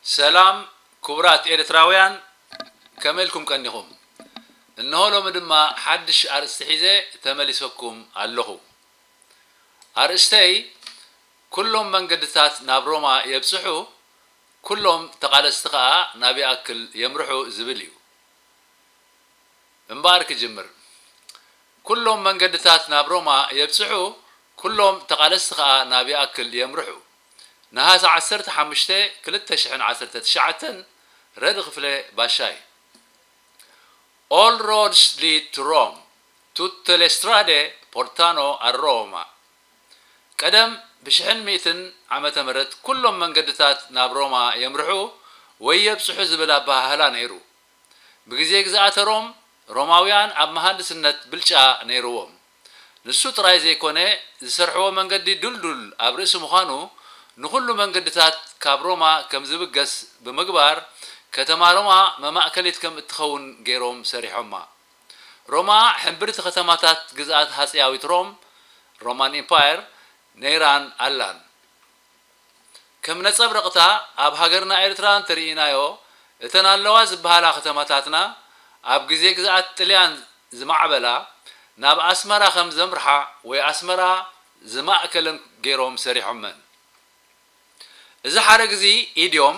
ሰላም ክቡራት ኤርትራውያን፣ ከመይ ኢልኩም ቀኒኹም? እነሆ ሎሚ ድማ ሓድሽ ኣርእስቲ ሒዘ ተመሊሰኩም ኣለኹ። ኣርእስተይ፣ ኩሎም መንገድታት ናብ ሮማ የብጽሑ፣ ኩሎም ተቓለስቲ ከኣ ናብ ይኣክል የምርሑ ዝብል እዩ። እምበኣር ክጅምር። ኩሎም መንገድታት ናብ ሮማ የብጽሑ፣ ኩሎም ተቓለስቲ ከኣ ናብ ይኣክል የምርሑ። ነሃሰ ዓሰርተ ሓሙሽተ ክልተ ሽሕን ዓሰርተ ትሽዓተን፣ ረድ ክፍለ ባሻይ። All roads lead to Rome, tutte le strade portano a Roma። ቀደም ብሽሕን ሚእትን ዓመተ ምህረት ኩሎም መንገድታት ናብ ሮማ የምርሑ ወይ የብጽሑ ዝብል ኣበሃህላ ነይሩ። ብግዜ ግዝኣተ ሮም፣ ሮማውያን ኣብ መሃንድስነት ብልጫ ነይርዎም። ንሱ ጥራይ ዘይኮነ፣ ዝሰርሕዎ መንገዲ ድልዱል ኣብ ርእሲ ምዃኑ፣ ንኹሉ መንገድታት ካብ ሮማ ከም ዝብገስ ብምግባር፣ ከተማ ሮማ መማእከሊት ከም እትኸውን ገይሮም ሰሪሖማ። ሮማ ሕምብርቲ ከተማታት ግዝኣት ሃጸያዊት ሮም፣ ሮማን ኢምፓየር፣ ነይራን ኣላን። ከም ነጸብረቕታ ኣብ ሃገርና ኤርትራ እንተርኢናዮ፣ እተን ኣለዋ ዝበሃላ ከተማታትና ኣብ ግዜ ግዝኣት ጥልያን ዝማዕበላ፣ ናብ ኣስመራ ከም ዘምርሓ ወይ ኣስመራ ዝማእከለን ገይሮም ሰሪሖመን። እዚ ሓረግ እዚ ኢድዮም፣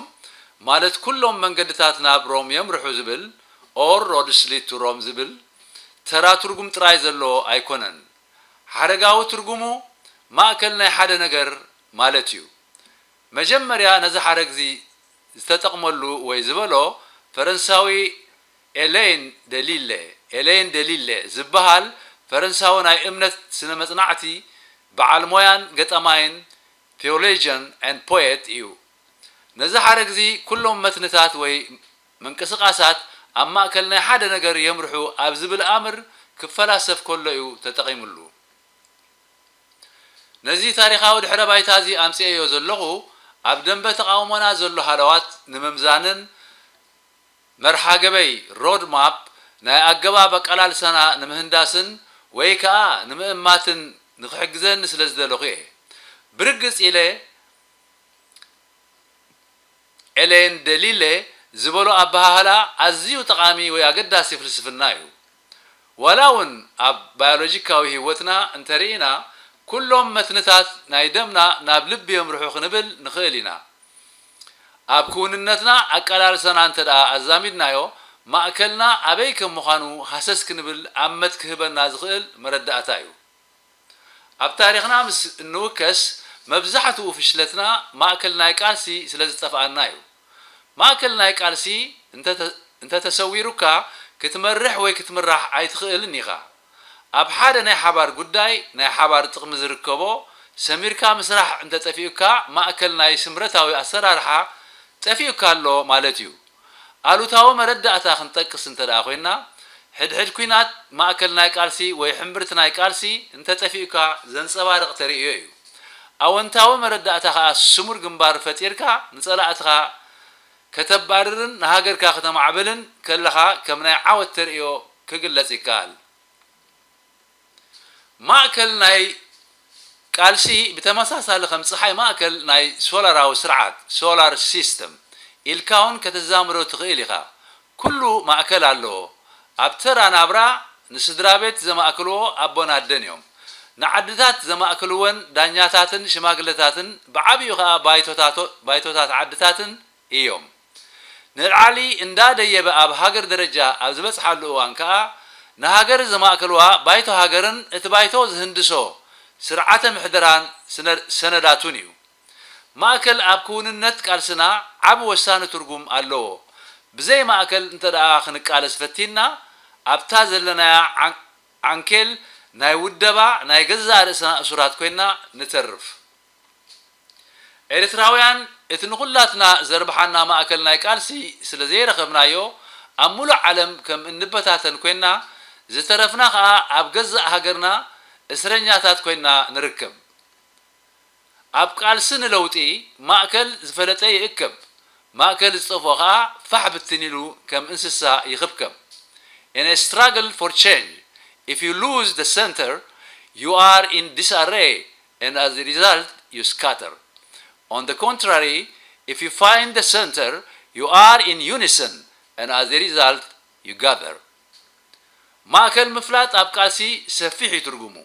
ማለት ኩሎም መንገድታት ናብ ሮም የምርሑ ዝብል፣ or roads lead to Rome ዝብል፣ ተራ ትርጉም ጥራይ ዘለዎ ኣይኮነን። ሓረጋዊ ትርጉሙ ማእከል ናይ ሓደ ነገር ማለት እዩ። መጀመርያ ነዚ ሓረግ እዚ ዝተጠቕመሉ ወይ ዝበሎ ፈረንሳዊ ኤሌን ደሊለ፣ ኤሌን ደሊለ ዝበሃል ፈረንሳዊ ናይ እምነት ስነ መጽናዕቲ በዓል ሞያን ገጣማይን፣ theologian and poet እዩ። ነዚ ሓረግ እዚ ኩሎም መትንታት ወይ ምንቅስቓሳት ኣብ ማእከል ናይ ሓደ ነገር የምርሑ ኣብ ዝብል ኣምር ክፈላሰፍ ከሎ እዩ ተጠቒምሉ። ነዚ ታሪኻዊ ድሕረ ባይታ እዚ ኣምጺኤዮ ዘለኹ፣ ኣብ ደንበ ተቓውሞና ዘሎ ሃለዋት ንምምዛንን መርሓ ገበይ፣ ሮድ ማፕ፣ ናይ ኣገባብ ኣቀላልሳና ንምህንዳስን ወይ ከኣ ንምእማትን ንኽሕግዘኒ ስለ ዝደለኹ እየ። ብርግጽ ኢለ፣ ኤሌን ደሊለ ዝበሎ ኣበሃህላ ኣዝዩ ጠቓሚ ወይ ኣገዳሲ ፍልስፍና እዩ። ዋላ እውን ኣብ ባዮሎጂካዊ ህይወትና እንተርኢና፣ ኩሎም መትንታት ናይ ደምና ናብ ልቢ የምርሑ ክንብል ንኽእል ኢና። ኣብ ክውንነትና ኣቀላልሳና እንተ ደኣ ኣዛሚድናዮ፣ ማእከልና ኣበይ ከም ምዃኑ ሃሰስ ክንብል ኣመት ክህበና ዝኽእል መረዳእታ እዩ። ኣብ ታሪኽና ምስ እንውከስ፣ መብዛሕትኡ ፍሽለትና ማእከል ናይ ቃልሲ ስለ ዝጠፍኣና እዩ። ማእከል ናይ ቃልሲ እንተ እንተ ተሰዊሩካ፣ ክትመርሕ ወይ ክትምራሕ ኣይትኽእልን ኢኻ። ኣብ ሓደ ናይ ሓባር ጉዳይ ናይ ሓባር ጥቕሚ ዝርከቦ ሰሚርካ ምስራሕ እንተ ጠፊኡካ፣ ማእከል ናይ ስምረታዊ ኣሰራርሓ ጠፊኡካ ኣሎ ማለት እዩ። ኣሉታዊ መረዳእታ ክንጠቅስ እንተ ደኣ ኮይና፣ ሕድሕድ ኲናት ማእከል ናይ ቃልሲ ወይ ሕምብርቲ ናይ ቃልሲ እንተ ጠፊኡካ ዘንጸባርቕ ተርእዮ እዩ። ኣወንታዊ መረዳእታ ከኣ ስሙር ግንባር ፈጢርካ ንጸላእትኻ ከተባርርን ንሃገርካ ከተማዕብልን ከለኻ ከም ናይ ዓወት ተርእዮ ክግለጽ ይከኣል። ማእከል ናይ ቃልሲ ብተመሳሳሊ ከም ጸሓይ ማእከል ናይ ሶላራዊ ስርዓት፣ ሶላር ሲስተም፣ ኢልካ እውን ከተዛምዶ ትኽእል ኢኻ። ኩሉ ማእከል ኣለዎ። ኣብ ተራ ናብራ ንስድራ ቤት ዘማእክልዎ ኣቦን ኣደን እዮም። ንዓድታት ዘማእክልወን ዳኛታትን ሽማግለታትን ብዓቢኡ ኸኣ ባይቶታቶ- ባይቶታት ዓድታትን እዮም። ንልዓሊ እንዳ ደየበ ኣብ ሃገር ደረጃ ኣብ ዝበጽሓሉ እዋን ከኣ ንሃገር ዘማእክልዋ ባይቶ ሃገርን እቲ ባይቶ ዝህንድሶ ስርዓተ ምሕደራን ስነ- ሰነዳቱን እዩ። ማእከል ኣብ ክውንነት ቃልስና ዓቢ ወሳኒ ትርጉም ኣለዎ። ብዘይ ማእከል እንተ ደኣ ክንቃለስ ፈቲንና፣ ኣብታ ዘለናያ ዓን- ዓንኬል ናይ ውደባ ናይ ገዛእ ርእስና እሱራት ኮይና ንተርፍ። ኤርትራውያን እቲ ንኹላትና ዘርብሓና ማእከል ናይ ቃልሲ ስለ ዘይረኸብናዮ፣ ኣብ ምሉእ ዓለም ከም እንበታተን ኮይና፣ ዝተረፍና ኸኣ ኣብ ገዛእ ሃገርና እስረኛታት ኮይና ንርከብ። ኣብ ቃልሲ ንለውጢ ማእከል ዝፈለጠ ይእከብ፣ ማእከል ዝጠፍኦ ኸኣ ፋሕ ብትን ኢሉ ከም እንስሳ ይኽብከብ። In a struggle for change, if you lose the center, you are in disarray and as a result you scatter. On the contrary, If you find the center, you are in unison, and as a result, you gather. ማእከል ምፍላጥ ኣብ ቃልሲ ሰፊሕ እዩ ትርጉሙ።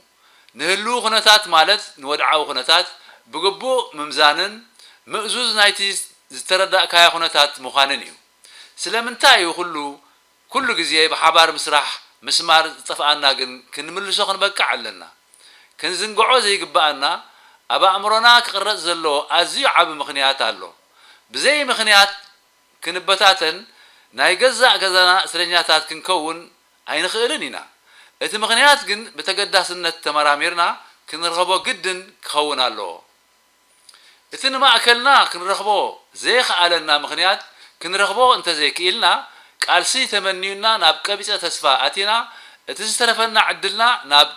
ንህልዉ ኩነታት ማለት ንወድዓዊ ኩነታት ብግቡእ ምምዛንን ምእዙዝ ናይቲ ዝተረዳእካዮ ኩነታት ምዃንን እዩ። ስለምንታይ እዩ ኩሉ ኩሉ ግዜ ብሓባር ምስራሕ ምስማር ዝጠፍኣና ግን ክንምልሶ ክንበቅዕ ኣለና። ክንዝንግዖ ዘይግብኣና ኣብ ኣእምሮና ክቕረጽ ዘለዎ ኣዝዩ ዓቢ ምኽንያት ኣሎ። ብዘይ ምኽንያት ክንበታተን ናይ ገዛእ ገዛና እስረኛታት ክንከውን ኣይንኽእልን ኢና። እቲ ምኽንያት ግን ብተገዳስነት ተመራሚርና ክንረኽቦ ግድን ክኸውን ኣለዎ። እቲ ንማእከልና ክንረኽቦ ዘይኸኣለና ምኽንያት ክንረኽቦ እንተዘይክኢልና ቃልሲ ተመንዩና ናብ ቀቢጸ ተስፋ ኣቲና እቲ ዝተረፈና ዕድልና ናብ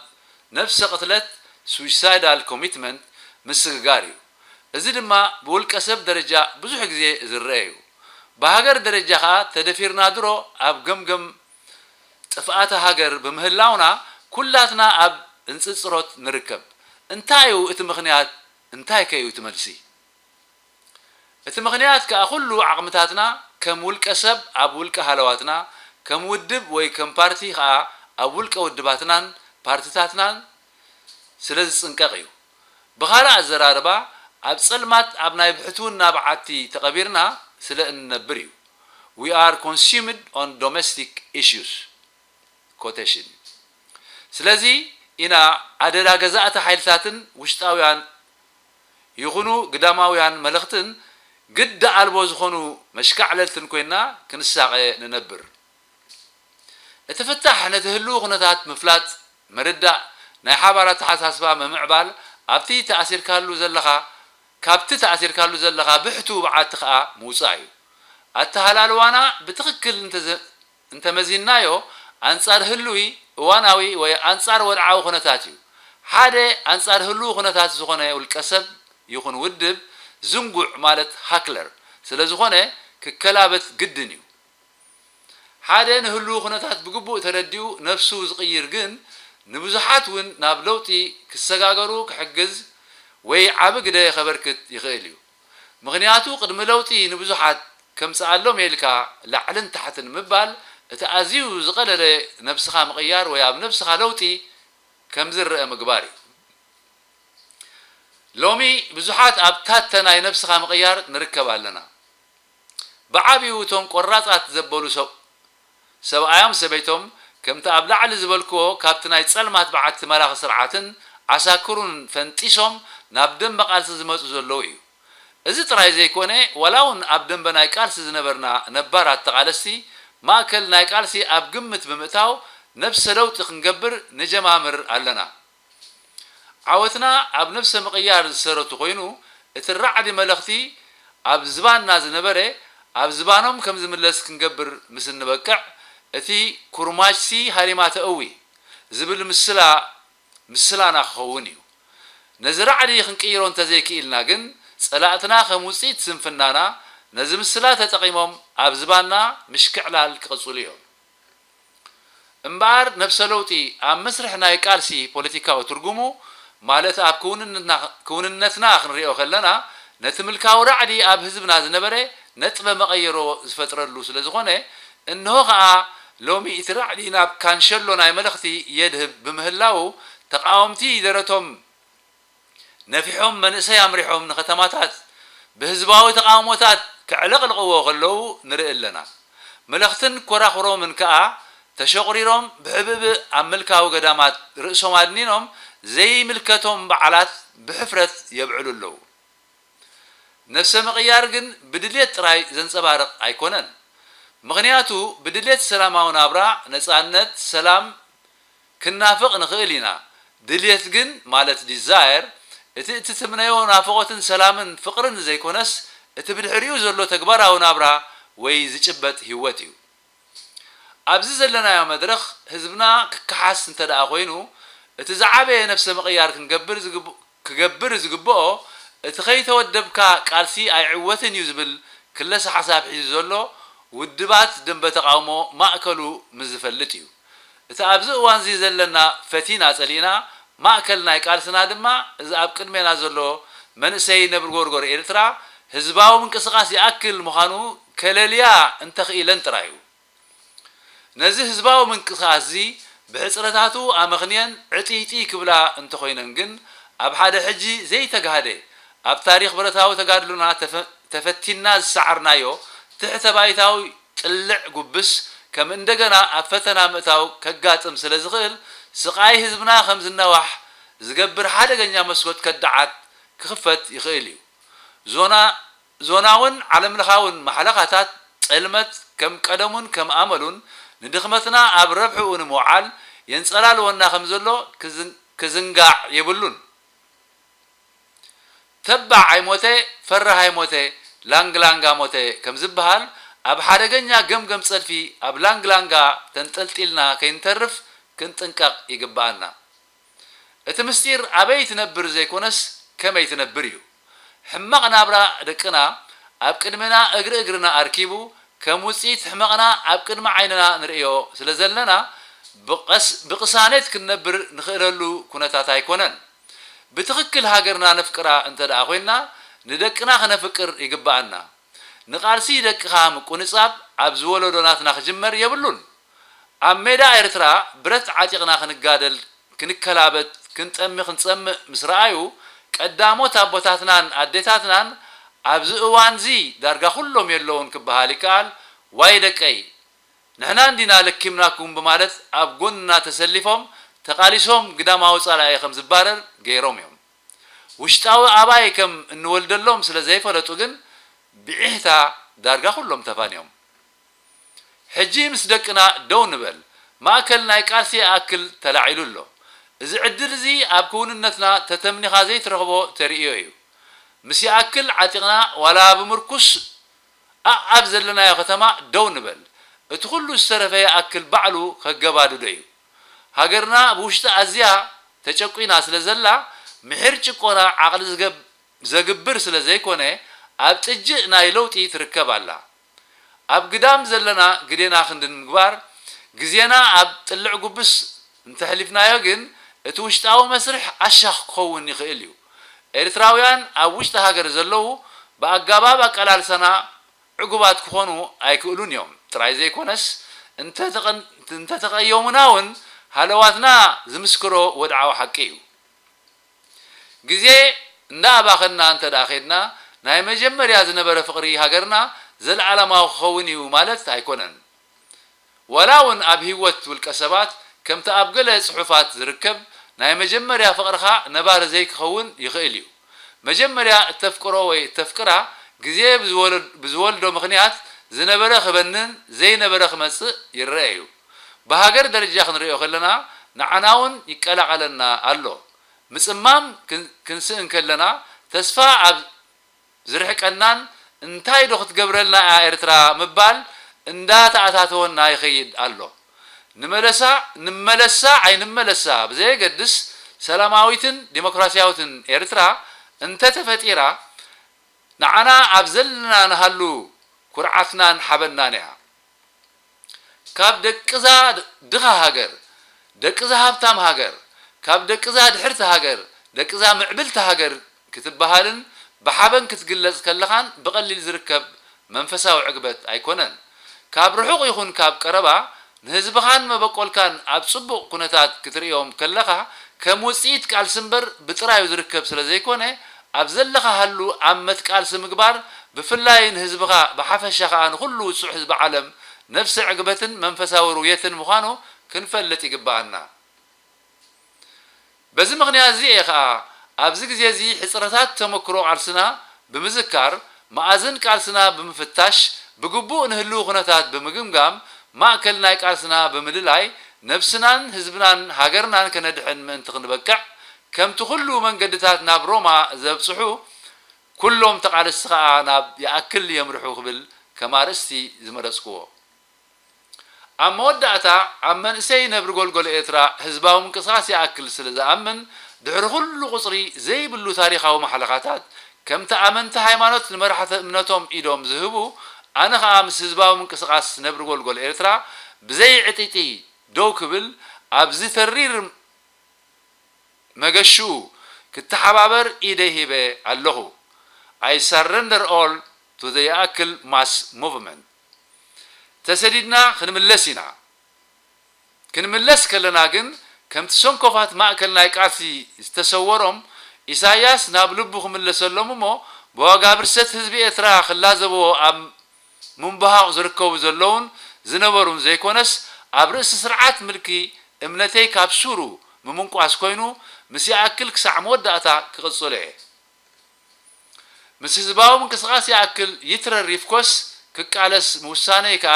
ነብሰ ቅትለት፣ suicidal commitment፣ ምስግጋር እዩ። እዚ ድማ ብውልቀ ሰብ ደረጃ ብዙሕ ግዜ ዝረአ እዩ። ብሃገር ደረጃ ከኣ ተደፊርና ድሮ ኣብ ገምገም ጥፍኣተ ሃገር ብምህላውና ኩላትና ኣብ እንጽጽሮት ንርከብ። እንታይ እዩ እቲ ምኽንያት? እንታይ ከ እዩ እቲ መልሲ? እቲ ምኽንያት ከኣ ኩሉ ዓቕምታትና ከም ውልቀ ሰብ ኣብ ውልቀ ሃለዋትና፣ ከም ውድብ ወይ ከም ፓርቲ ከኣ ኣብ ውልቀ ውድባትናን ፓርቲታትናን ስለ ዝጽንቀቕ እዩ። ብኻልእ ኣዘራርባ ኣብ ጸልማት ኣብ ናይ ብሕትውና በዓቲ ተቐቢርና ስለ እንነብር እዩ። We are consumed on domestic issues. Quotation። ስለዚ ኢና ኣደዳ ገዛእቲ ሓይልታትን ውሽጣውያን ይኹኑ ግዳማውያን መለኽትን ግዲ ኣልቦ ዝኾኑ መሽካዕለልትን ኮይና ክንሳቐ ንነብር። እቲ ፍታሕ ነቲ ህልው ኩነታት ምፍላጥ፣ ምርዳእ፣ ናይ ሓባር ኣተሓሳስባ ምምዕባል፣ ኣብቲ ተኣሲርካሉ ዘለኻ ካብቲ ተኣሲርካሉ ዘለኻ ብሕቱ ብዓቲ ከኣ ምውጻእ እዩ። ኣተሃላልዋና ብትኽክል እንተመዚንናዮ ኣንጻር ህሉይ እዋናዊ ወይ ኣንጻር ወድዓዊ ኩነታት እዩ። ሓደ ኣንጻር ህሉው ኩነታት ዝኾነ ውልቀ ሰብ ይኹን ውድብ ዝንጉዕ ማለት ሃክለር ስለ ዝኾነ ክከላበት ግድን እዩ። ሓደ ንህሉው ኩነታት ብግቡእ ተረዲኡ ነብሱ ዝቕይር ግን ንብዙሓት እውን ናብ ለውጢ ክሰጋገሩ ክሕግዝ ወይ ዓቢ ግደ ከበርክት ይኽእል እዩ። ምኽንያቱ ቅድሚ ለውጢ ንብዙሓት ከምጽኣሎም ኢልካ ላዕልን ታሕትን ምባል እቲ ኣዝዩ ዝቐለለ ነብስኻ ምቕያር ወይ ኣብ ነብስኻ ለውጢ ከም ዝረአ ምግባር እዩ። ሎሚ ብዙሓት ኣብ ታተ ናይ ነብስኻ ምቕያር ንርከብ ኣለና። ብዓቢኡ እቶም ቆራጻት ዘበሉ ሰብ ሰብኣዮም ሰበይቶም ከምቲ ኣብ ላዕሊ ዝበልክዎ ካብቲ ናይ ጸልማት በዓቲ መላኺ ስርዓትን ዓሳክሩን ፈንጢሶም ናብ ደንበ ቃልሲ ዝመጹ ዘለዉ እዩ። እዚ ጥራይ ዘይኮነ ዋላ እውን ኣብ ደንበ ናይ ቃልሲ ዝነበርና ነባራት ተቓለስቲ ማእከል ናይ ቃልሲ ኣብ ግምት ብምእታው ነብሰ ለውጢ ክንገብር ንጀማምር ኣለና። ዓወትና ኣብ ነብሰ ምቕያር ዝሰረቱ ኮይኑ እቲ ራዕዲ መለኽቲ ኣብ ዝባንና ዝነበረ ኣብ ዝባኖም ከም ዝምለስ ክንገብር ምስ እንበቅዕ እቲ ኩርማጅሲ ሃሪማ ተእዊ ዝብል ምስላ ምስላና ክኸውን እዩ። ነዚ ራዕዲ ክንቅይሮ እንተዘይክኢልና ግን ጸላእትና ከም ውጽኢት ስንፍናና ነዚ ምስላ ተጠቒሞም ኣብ ዝባንና ምሽክዕላል ክቕጽሉ እዮም። እምበኣር ነብሰ ለውጢ ኣብ መስርሕ ናይ ቃልሲ ፖለቲካዊ ትርጉሙ ማለት ኣብ ክውንነትና ክንሪኦ ከለና ነቲ ምልካዊ ራዕዲ ኣብ ህዝብና ዝነበረ ነጥበ መቐየሮ ዝፈጥረሉ ስለ ዝኾነ እንሆ ኸኣ ሎሚ እቲ ራዕዲ ናብ ካንሸሎ ናይ መለኽቲ የድህብ ብምህላዉ ተቓወምቲ ደረቶም ነፊሖም መንእሰይ ኣምሪሖም ንኸተማታት ብህዝባዊ ተቓውሞታት ከዕለቕልቕዎ ከለዉ ንርኢ ኣለና። መለኽትን ኮራኹሮምን ከኣ ተሸቑሪሮም ብሕብእብእ ኣብ ምልካዊ ገዳማት ርእሶም ኣድኒኖም ዘይምልከቶም በዓላት ብሕፍረት የብዕሉ ኣለዉ። ነብሰ ምቕያር ግን ብድልየት ጥራይ ዘንጸባርቕ ኣይኮነን። ምኽንያቱ ብድልየት ሰላማዊ ናብራ፣ ነጻነት፣ ሰላም፣ ክናፍቕ ንኽእል ኢና። ድልየት ግን ማለት ዲዛየር እቲ እትትምነዮ ናፍቖትን ሰላምን ፍቕርን ዘይኮነስ እቲ ብድሕሪኡ ዘሎ ተግባራዊ ናብራ ወይ ዝጭበጥ ህይወት እዩ። ኣብዚ ዘለናዮ መድረኽ ህዝብና ክከሓስ እንተደኣ ኮይኑ እቲ ዝዓበየ ነብሰ ምቕያር ክንገብር ዝግብ ክገብር ዝግብኦ እቲ ከይተወደብካ ቃልሲ ኣይዕወትን እዩ ዝብል ክለሰ ሓሳብ ሒዙ ዘሎ ውድባት ደንበ ተቓውሞ ማእከሉ ምስ ዝፈልጥ እዩ። እቲ ኣብዚ እዋንዚ ዘለና ፈቲና ጸሊእና ማእከል ናይ ቃልስና ድማ እዚ ኣብ ቅድሜና ዘሎ መንእሰይ ነብርጎርጎር ኤርትራ ህዝባዊ ምንቅስቓስ ይኣክል ምዃኑ ከለልያ እንተኽኢለን ጥራይ እዩ። ነዚ ህዝባዊ ምንቅስቓስ እዚ ብሕጽረታቱ ኣመኽንየን ዕጥይጥይ ክብላ እንተኾይነን ግን፣ ኣብ ሓደ ሕጂ ዘይተጋህደ፣ ኣብ ታሪኽ ብረታዊ ተጋድሎና ተፈ-፣ ተፈቲንና ዝሰዓርናዮ ትሕተ ባይታዊ ጥልዕ ጉብስ ከም እንደገና ኣብ ፈተና ምእታው ከጋጥም ስለ ዝኽእል፣ ስቓይ ህዝብና ከም ዝነዋሕ ዝገብር ሓደገኛ መስኮት ከዳዓት ክኽፈት ይኽእል እዩ። ዞና-፣ ዞናውን ዓለምለኻውን ማሕለኻታት ጸልመት ከም ቀደሙን ከም ኣመሉን ንድኽመትና ኣብ ረብሕኡ ንምውዓል የንጸላልወና ከም ዘሎ ክዝን-፣ ክዝንጋዕ የብሉን። ተባዕ ኣይሞተ፣ ፈራህ ኣይሞተ፣ ላንግላንጋ ሞተ ከም ዝበሃል፣ ኣብ ሓደገኛ ገምገም ጸድፊ ኣብ ላንግላንጋ ተንጠልጢልና ከይንተርፍ ክንጥንቀቕ ይግብኣና። እቲ ምስጢር ኣበይ ትነብር ዘይኮነስ ከመይ ትነብር እዩ። ሕማቕ ናብራ ደቅና ኣብ ቅድመና እግሪ እግርና ኣርኪቡ፣ ከም ውጽኢት ሕመቕና ኣብ ቅድሚ ዓይንና ንርእዮ ስለ ዘለና፣ ብቐስ-፣ ብቕሳነት ክንነብር ንኽእለሉ ኩነታት ኣይኮነን። ብትኽክል ሃገርና ነፍቅራ እንተ ደኣ ኮይንና፣ ንደቅና ክነፍቅር ይግብኣና። ንቓልሲ ደቅኻ ምቁንጻብ ኣብዚ ወለዶ ናትና ክጅመር የብሉን። ኣብ ሜዳ ኤርትራ ብረት ዓጢቕና ክንጋደል፣ ክንከላበት፣ ክንጠሚ ክንጸምእ ምስ ረኣዩ፣ ቀዳሞት ኣቦታትናን ኣዴታትናን ኣብዚ እዋንዚ ዳርጋ ኩሎም የለውን ክበሃል ይከኣል፣ ዋይ ደቀይ፣ ንሕና እንዲና ለኪምናኩም ብማለት ኣብ ጎንና ተሰሊፎም ተቓሊሶም ግዳማዊ ጸላኢ ከም ዝባረር ገይሮም እዮም። ውሽጣዊ ኣባይ ከም እንወልደሎም ስለ ዘይፈለጡ ግን ብዒህታ ዳርጋ ኩሎም ተፋንዮም። ሕጂ ምስ ደቅና ደው ንበል፣ ማእከል ናይ ቃልሲ ይኣክል ተላዒሉ ኣሎ። እዚ ዕድል እዚ ኣብ ክውንነትና ተተምኒኻ ዘይትረኽቦ ተርእዮ እዩ። ምስ ይኣክል ዓጢቕና ዋላ ብምርኩስ ኣእ ኣብ ዘለናዮ ከተማ ደው ንበል። እቲ ኩሉ ዝተረፈ ይኣክል ባዕሉ ከገባድዶ እዩ። ሃገርና ብውሽጢ ኣዝያ ተጨቁና ስለ ዘላ፣ ምሒር ጭቆና ዓቕሊ ዝገብ-፣ ዘግብር ስለ ዘይኮነ፣ ኣብ ጥጅእ ናይ ለውጢ ትርከብ ኣላ። ኣብ ግዳም ዘለና ግዴና ክንዲ ንምግባር፣ ግዜና ኣብ ጥልዕ ጉብስ እንተሕሊፍናዮ ግን፣ እቲ ውሽጣዊ መስርሕ ዓሻ ክኸውን ይኽእል እዩ። ኤርትራውያን ኣብ ውሽጢ ሃገር ዘለዉ፣ ብኣጋባብ ኣቀላልሳና ዕጉባት ክኾኑ ኣይክእሉን እዮም ጥራይ ዘይኮነስ፣ እንተተቐን-፣ እንተተቐየሙና እውን ሃለዋትና ዝምስክሮ ወድዓዊ ሓቂ እዩ። ግዜ እንዳኣባኸንና እንተ ደኣ ኸድና፣ ናይ መጀመርያ ዝነበረ ፍቕሪ ሃገርና ዘለኣለማዊ ክኸውን እዩ ማለት ኣይኮነን። ዋላ እውን ኣብ ህይወት ውልቀ ሰባት፣ ከምቲ ኣብ ገለ ጽሑፋት ዝርከብ፣ ናይ መጀመርያ ፍቕርኻ ነባሪ ዘይክኸውን ይኽእል እዩ። መጀመርያ እተፍቅሮ ወይ እተፍቅራ፣ ግዜ ብዝወለ-፣ ብዝወልዶ ምኽንያት ዝነበረ ክበንን ዘይነበረ ክመጽእ ይረአ እዩ። ብሃገር ደረጃ ክንርእዮ ከለና፣ ንዓና እውን ይቀላቐለና ኣሎ። ምጽማም ክን-፣ ክንስእ እንከለና፣ ተስፋ ኣብ ዝርሕቀናን፣ እንታይ ዶ ክትገብረልና እያ ኤርትራ ምባል እንዳተኣታተወና ይኸይድ ኣሎ። ንመለሳ፣ ንመለሳ ኣይንመለሳ ብዘየገድስ፣ ሰላማዊትን ዲሞክራስያዊትን ኤርትራ እንተተፈጢራ፣ ንዓና ኣብ ዘለና ንሃሉ ኩርዓትናን ሓበናን እያ። ካብ ደቅዛ ድኻ ሃገር፣ ደቅዛ ሃብታም ሃገር፣ ካብ ደቅዛ ድሕርቲ ሃገር፣ ደቅዛ ምዕብልቲ ሃገር ክትበሃልን ብሓበን ክትግለጽ ከለኻን ብቐሊል ዝርከብ መንፈሳዊ ዕግበት ኣይኮነን። ካብ ርሑቕ ይኹን ካብ ቀረባ፣ ንህዝብኻን መበቆልካን ኣብ ጽቡቕ ኩነታት ክትርእዮም ከለኻ፣ ከም ውጽኢት ቃልሲ እምበር ብጥራዩ ዝርከብ ስለ ዘይኮነ፣ ኣብ ዘለኻ ሃሉ ኣብ መትቃልሲ ምግባር፣ ብፍላይ ንህዝብኻ፣ ብሓፈሻ ኸኣ ንኹሉ ውጹዕ ህዝቢ ዓለም ነፍሲ ዕግበትን መንፈሳዊ ርውየትን ምዃኑ ክንፈልጥ ይግብኣና። በዚ ምኽንያት እዚ እየ ኸኣ ኣብዚ ግዜ እዚ ሕጽረታት ተመክሮ ቃልስና ብምዝካር፣ መኣዝን ቃልስና ብምፍታሽ፣ ብግቡእ ንህልዊ ኩነታት ብምግምጋም፣ ማእከል ናይ ቃልስና ብምልላይ፣ ነብስናን ህዝብናን ሃገርናን ከነድሕን ምእንቲ ክንበቅዕ፣ ከምቲ ኩሉ መንገድታት ናብ ሮማ ዘብጽሑ፣ ኩሎም ተቓለስቲ ኸኣ ናብ ይኣክል የምርሑ ክብል ከም ኣርእስቲ ዝመረጽክዎ። ኣብ መወዳእታ፣ ኣብ መንእሰይ ነብሪ ጎልጎል ኤርትራ ህዝባዊ ምንቅስቓስ ይኣክል ስለ ዝኣምን፣ ድሕሪ ኩሉ ቁጽሪ ዘይብሉ ታሪኻዊ ማሕለኻታት፣ ከምቲ ኣመንቲ ሃይማኖት ንመራሕቲ እምነቶም ኢዶም ዝህቡ፣ ኣነ ኸኣ ምስ ህዝባዊ ምንቅስቓስ ነብሪ ጎልጎል ኤርትራ ብዘይ ዕጢጢ ደው ክብል፣ ኣብዚ ተሪር መገሽኡ ክተሓባበር ኢደይ ሂበ ኣለኹ። I surrender all to the ይኣክል mass movement። ተሰዲድና ክንምለስ ኢና። ክንምለስ ከለና ግን ከምቲ ሰንኮፋት ማእከል ናይ ቃልሲ ዝተሰወሮም ኢሳያስ ናብ ልቡ ክምለሰሎም እሞ ብዋጋ ብርሰት ህዝቢ ኤርትራ ክላዘብዎ ኣብ ምንባሃቕ ዝርከቡ ዘለውን ዝነበሩን ዘይኮነስ ኣብ ርእሲ ስርዓት ምልኪ እምነተይ ካብ ሱሩ ምምንቋስ ኮይኑ ምስ ይኣክል ክሳዕ መወዳእታ ክቕጽሎ እየ። ምስ ህዝባዊ ምንቅስቓስ ይኣክል ይትረር ይፍኮስ ክቃለስ ምውሳነይ ከኣ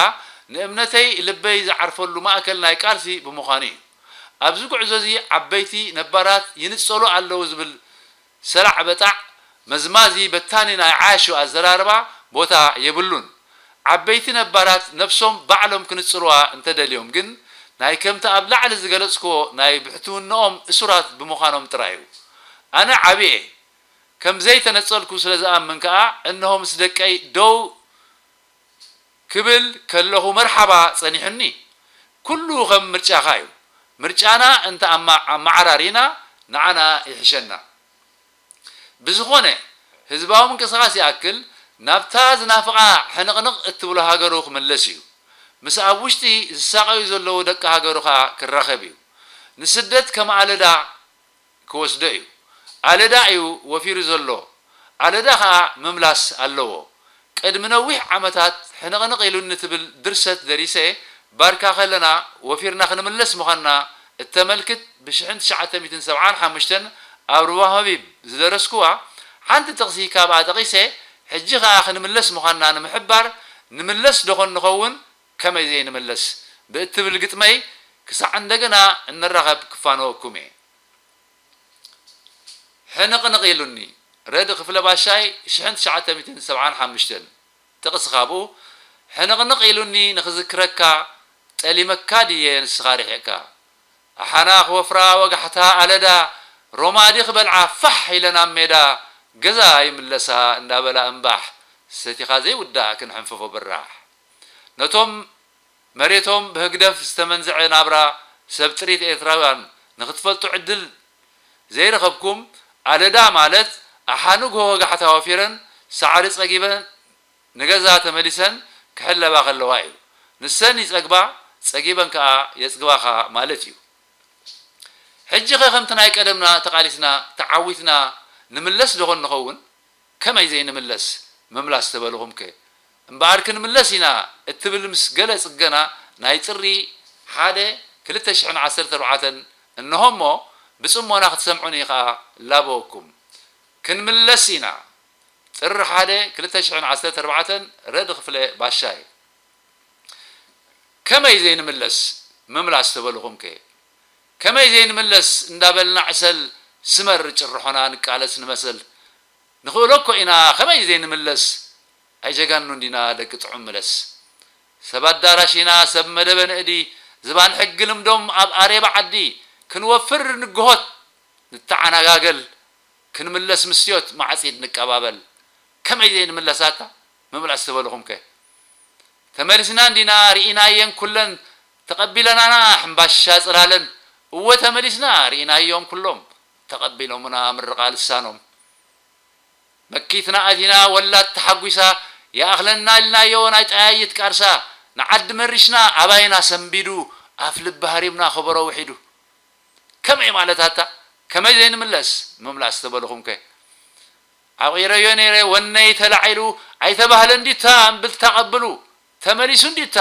ንእምነተይ ልበይ ዝዓርፈሉ ማእከል ናይ ቃልሲ ብምዃኑ እዩ። ኣብዚ ጉዕዞ እዚ ዓበይቲ ነባራት ይንጸሉ ኣለዉ ዝብል ሰላዕ በጣዕ መዝማዚ በታኒ ናይ ዓያሹ ኣዘራርባ ቦታ የብሉን። ዓበይቲ ነባራት ነብሶም ባዕሎም ክንጽልዋ እንተደልዮም ግን ናይ ከምቲ ኣብ ላዕሊ ዝገለጽክዎ ናይ ብሕትውንኦም እሱራት ብምዃኖም ጥራይ እዩ። ኣነ ዓቢ እየ። ከም ዘይተነጸልኩ ስለ ዝኣምን ከኣ እነሆ ምስ ደቀይ ደው ክብል ከለኹ መርሓባ ጸኒሑኒ። ኩሉ ከም ምርጫኻ እዩ። ምርጫና እንተ ኣማ- ኣመዓራሪና ንዓና ይሕሸና። ብዝኾነ ህዝባዊ ምንቅስቓስ ይኣክል ናብታ ዝናፍቓ ሕንቕንቕ እትብሎ ሃገሩ ክምለስ እዩ። ምስ ኣብ ውሽጢ ዝሳቐዩ ዘለዉ ደቂ ሃገሩ ከኣ ክራኸብ እዩ። ንስደት ከም ኣለዳ ክወስዶ እዩ። ኣለዳ እዩ ወፊሩ ዘሎ። ኣለዳ ኸኣ ምምላስ ኣለዎ። ቅድሚ ነዊሕ ዓመታት ሕንቕንቕ ኢሉኒ ትብል ድርሰት ደሪሰ ባርካ ከለና ወፊርና ክንምለስ ምዃንና እተመልክት ብሽሕን ትሽዓተ ሚእትን ሰብዓን ሓሙሽተን ኣብ ሩባ ሀቢብ ዝደረስኩዋ ሓንቲ ጥቕሲ ካብኣ ጠቒሰ ሕጂ ኸኣ ክንምለስ ምዃንና ንምሕባር ንምለስ ዶኾን ንኸውን ከመይ ዘይንምለስ ብእትብል ግጥመይ ክሳዕ እንደገና እንራኸብ ክፋነወኩም እየ። ሕንቕንቕ ኢሉኒ። ረድ ክፍለ ባሻይ ሽሕን ትሽዓተ ሚእትን ሰብዓን ሓሙሽተን ጥቕሲ ካብኡ ሕንቕንቕ ኢሉኒ ንኽዝክረካ ጠሊመካ ድየ ንስኻ ርሒቕካ ኣሓና ክወፍራ ወጋሕታ ኣለዳ ሮማዲ ክበልዓ ፋሕ ኢለን ኣብ ሜዳ ገዛ ይምለሳ እንዳበላ እምባሕ ሰቲኻ ዘይውዳእ ክንሕንፍፎ ብራሕ ነቶም መሬቶም ብህግደፍ ዝተመንዝዐ ናብራ ሰብ ጥሪት ኤርትራውያን ንኽትፈልጡ ዕድል ዘይረኸብኩም ኣለዳ ማለት ኣሓ ንግሆ ወጋሕታ ወፊረን ሳዕሪ ጸጊበን ንገዛ ተመሊሰን ክሕለባ ከለዋ እዩ። ንሰን ይጸግባ ጸጊበን ከኣ የጽግባኻ ማለት እዩ። ሕጂ ኸ ከምቲ ናይ ቀደምና ተቓሊስና ተዓዊትና ንምለስ ዶ ኾን ንኸውን? ከመይ ዘይንምለስ ምምላስ ተበልኹምከ እምበኣር ክንምለስ ኢና እትብል ምስ ገለ ጽገና ናይ ጥሪ ሓደ ክልተ ሽሕን ዓሰርተ ኣርባዕተን እንሆ እሞ ብጽሞና ክትሰምዑኒ ከኣ እላበወኩም። ክንምለስ ኢና ጥሪ ሓደ ክልተ ሽሕን ዓሰርተ ኣርባዕተን ረድ ክፍለ ባሻይ። ከመይ ዘይንምለስ ምምላስ ተበልኹምከ ከመይ ዘይንምለስ እንዳበልና ዕሰል ስመር ጭርሖና ንቃለስ ንመሰል ንኽእሎ እኮ ኢና ከመይ ዘይንምለስ ኣይጀጋኑን ዲና ደቂ ጥዑም ምለስ ሰብ ኣዳራሽ ኢና ሰብ መደበ ንእዲ ዝባን ሕጊ ልምዶም ኣብ ኣሬባ ዓዲ ክንወፍር ንግሆት ንተዓናጋገል ክንምለስ ምስዮት ማዕጺድ ንቀባበል ከመይ ዘይንምለሳታ ምምላስ ዝበልኹም ከ ተመሊስና እንዲና ርኢናየን ኩለን ተቐቢለናና ሕምባሻ ጽላለን እወ ተመሊስና ርኢናዮም ኩሎም ተቐቢሎምና ምርቓ ልሳኖም መኪትና ኣቲና ወላድ ተሓጒሳ ይኣኽለና ኢልናዮ ናይ ጠያይት ቃርሳ ንዓዲ መሪሽና ኣባይና ሰንቢዱ ኣፍ ልቢ ሃሪምና ከበሮ ውሒዱ ከመይ ማለት ኣታ ከመይ ዘይንምለስ ምምላስ ተበልኹም ከ ዓቒረዮ ነይረ ወነይ ተላዒሉ ኣይተባህለን ዲታ እምብልታ ቀብሉ ተመሊሱ እንዲታ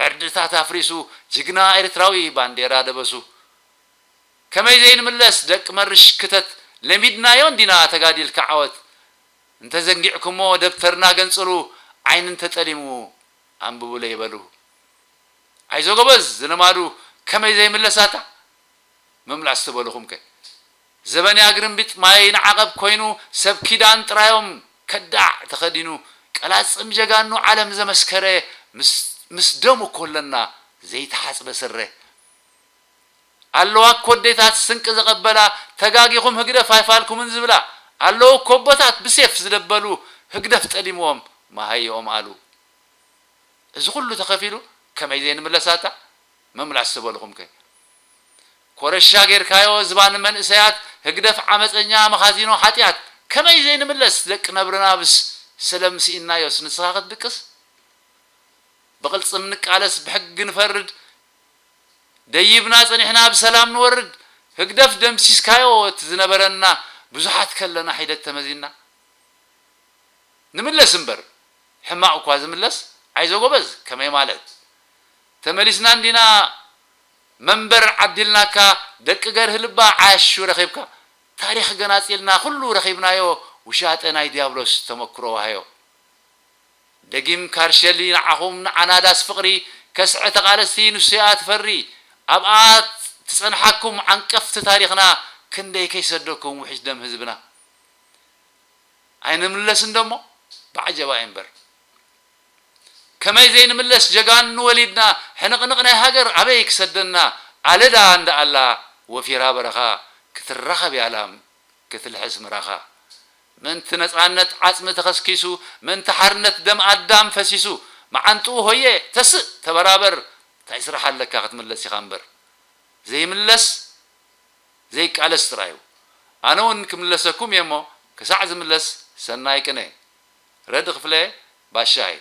ዕርድታት ኣፍሪሱ ጅግና ኤርትራዊ ባንዴራ ደበሱ ከመይ ዘይንምለስ ደቂ መርሽ ክተት ለሚድናዮ እንዲና ተጋዲልካ ዓወት እንተዘንጊዕኩሞ ደብተርና ገንጽሉ ዓይኒ እንተጠሊሙ ኣንብቡለይ በሉ ኣይዞ ጎበዝ ዝልማዱ ከመይ ዘይምለሳታ ምምላስ ትበልኹም ከ ዘበን ያግርምቢጥ ማይ ንዓቐብ ኮይኑ ሰብ ኪዳን ጥራዮም ከዳዕ ተኸዲኑ ቀላጽም ጀጋኑ ዓለም ዘመስከረ ምስ ደሙ ኮለና ዘይተሓጽበ ስረ ኣለዋ እኮ ኣዴታት ስንቂ ዝቐበላ ተጋጊኹም ህግደፍ ኣይፋልኩምን ዝብላ ኣለዉ እኮ ኣቦታት ብሴፍ ዝደበሉ ህግደፍ ጠሊምዎም መሃይኦም ኣሉ እዚ ኩሉ ተኸፊሉ ከመይ ዘይንምለሳታ ምምላስ ዝበልኹም ከ ኮረሻ ጌርካዮ ዝባን መንእሰያት ህግደፍ ዓመፀኛ መኻዚኖ ሓጢኣት ከመይ ዘይንምለስ ደቂ ነብርና ብስ ሰለም ስኢናዮስ ንስኻ ክትድቅስ? ብቕልጽም ንቃለስ ብሕጊ ንፈርድ ደይብና ጸኒሕና ብሰላም ንወርድ ህግደፍ ደምሲስካዮ እቲ ዝነበረና ብዙሓት ከለና ሒደት ተመዚና ንምለስ እምበር ሕማቕ እኳ ዝምለስ ኣይዞ ጎበዝ ከመይ ማለት ተመሊስና እንዲና መንበር ዓዲልናካ ደቂ ገርህ ልባ ዓሹ ረኺብካ ታሪኽ ገናጺልና ኩሉ ረኺብናዮ ውሻጠ ናይ ዲያብሎስ ተመክሮ ዋሃዮ ደጊም ካርሸሊ ንዓኹም ንዓናዳስ ፍቕሪ ከስዐ ተቓለስቲ ንሱያ ትፈሪ ኣብኣ ትጸንሓኩም ዓንቀፍቲ ታሪኽና ክንደይ ከይሰደኩም ውሕጅ ደም ህዝብና ኣይንምለስ እንደሞ ብዓጀባ እምበር ከመይ ዘይንምለስ ጀጋኑ ወሊድና ሕንቕንቕ ናይ ሃገር ኣበይ ክሰደና ኣለዳ እንዳ ኣላ ወፊራ በረኻ ክትራኸብ ያላም ክትልሕስ ምራኻ ምእንቲ ነጻነት ዓጽሚ ተኸስኪሱ ምእንቲ ሓርነት ደም ኣዳም ፈሲሱ መዓንጥኡ ሆየ ተስእ ተበራበር እንታይ ስራሕ ኣለካ ክትምለስ ኢኻ እምበር ዘይምለስ ዘይቃለስ ጥራዩ ኣነ እውን ክምለሰኩም እየ እሞ ክሳዕ ዝምለስ ሰናይ ቅነ ረዲ ክፍለ ባሻይ